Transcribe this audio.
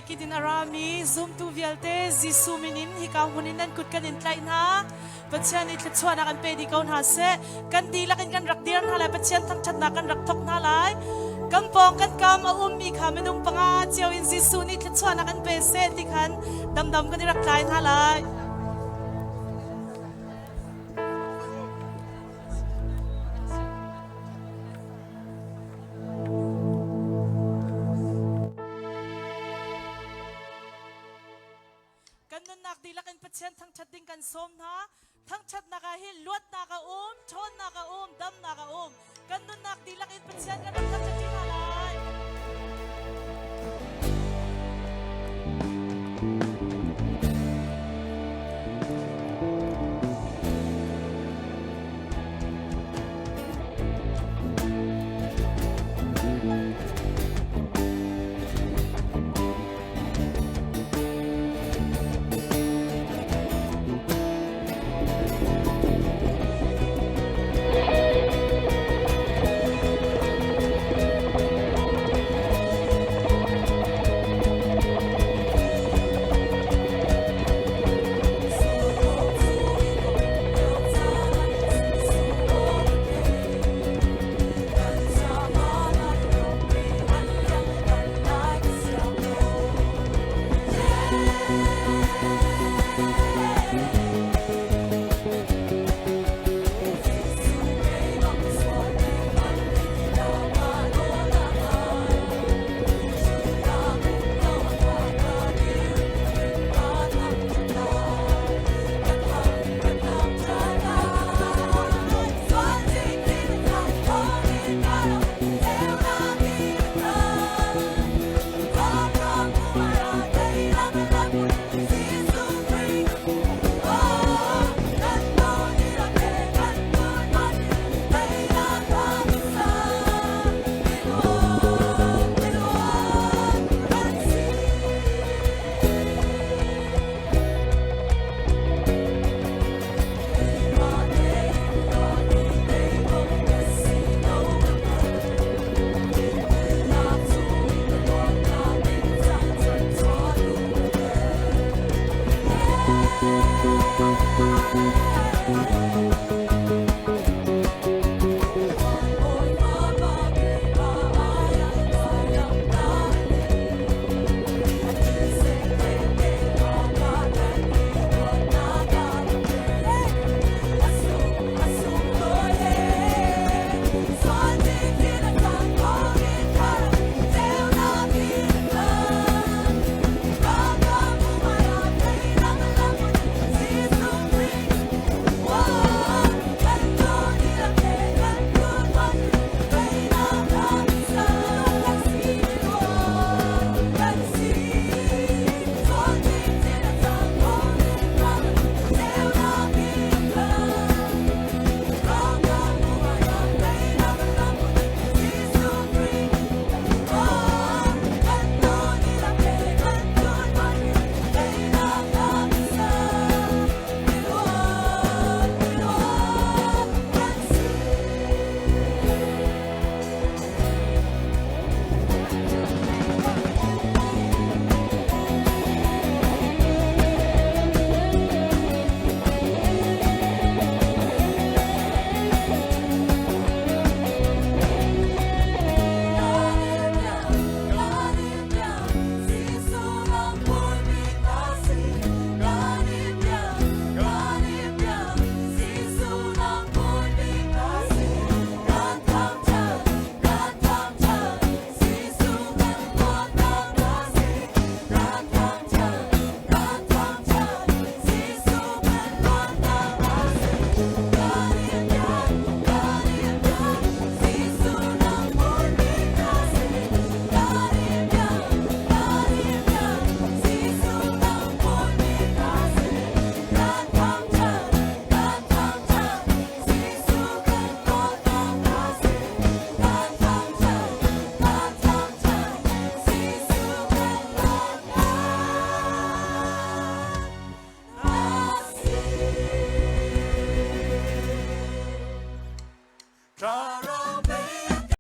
Kit in a rami zumtu vialte Jesuh min in hika hmun in nan kut kan in tlaih hna. Pathian nih thluachuahnak an pe dih ko hna seh. Kan dihlak in kan rak dir hna lai. Pathian thangṭhatnak kan rak thawk hna lai. Kan pawng kan kam a ummi kha minung panga cio in Jesuh nih thluachuahnak an pe seh ti khan damdam kan i rak tlai hna lai. Kan nunnak dihlak in Pathian thangṭhat ding kan sawm hna. Thangṭhatnak ah hin luatnak a um, ṭhawnnak a um, damnak a um. Kan nunnak dihlak in Pathian kan rak thangṭhat.